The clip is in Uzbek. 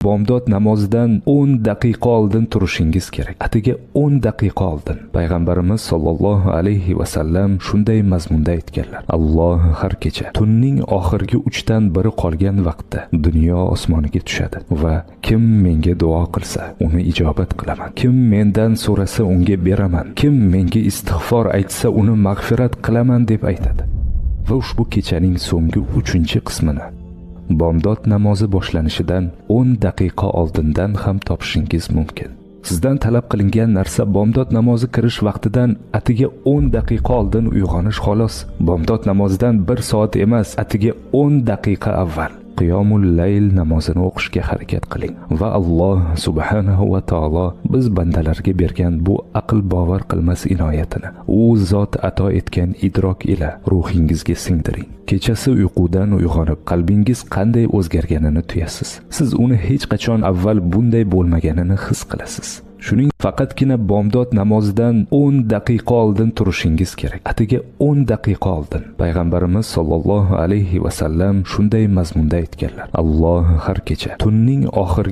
Bomdod namozidan 10 daqiqa oldin turishingiz kerak. Atigi 10 daqiqa oldin. Payg'ambarimiz sollallohu alayhi va sallam shunday mazmunda aytganlar: Alloh har kecha tunning oxirgi 3 dan 1 qolgan vaqtda dunyo osmoniga tushadi va kim menga duo qilsa, uni ijobat qilaman. Kim mendan so'rasa, unga beraman. Kim menga istig'for aytsa, uni mag'firat qilaman deb aytadi. Va ushbu kechaning so'nggi 3-qismini bomdod namozi boshlanishidan 10 daqiqa oldindan ham topishingiz mumkin. Sizdan talab qilingan narsa bomdod namozi kirish vaqtidan atiga 10 daqiqa oldin uyg'onish xolos. Bomdod namozidan 1 soat emas, atiga 10 daqiqa avval Qiyomul layl namozini o'qishga harakat qiling va Alloh subhanahu va taolo biz bandalarga bergan bu aql bovar qilmas inoyatini u zot ato etgan idrok ila ruhingizga singdiring. Kechasi uyqudan uyg'onib, qalbingiz qanday o'zgarganini tuyasiz. Siz uni hech qachon avval bunday bo'lmaganini his qilasiz. Shuning faqatgina bomdod namozidan 10 daqiqa oldin turishingiz kerak. Atigi 10 daqiqa oldin. Payg'ambarimiz sollallohu alayhi va sallam shunday mazmunda aytganlar: Alloh har kecha tunning oxirgi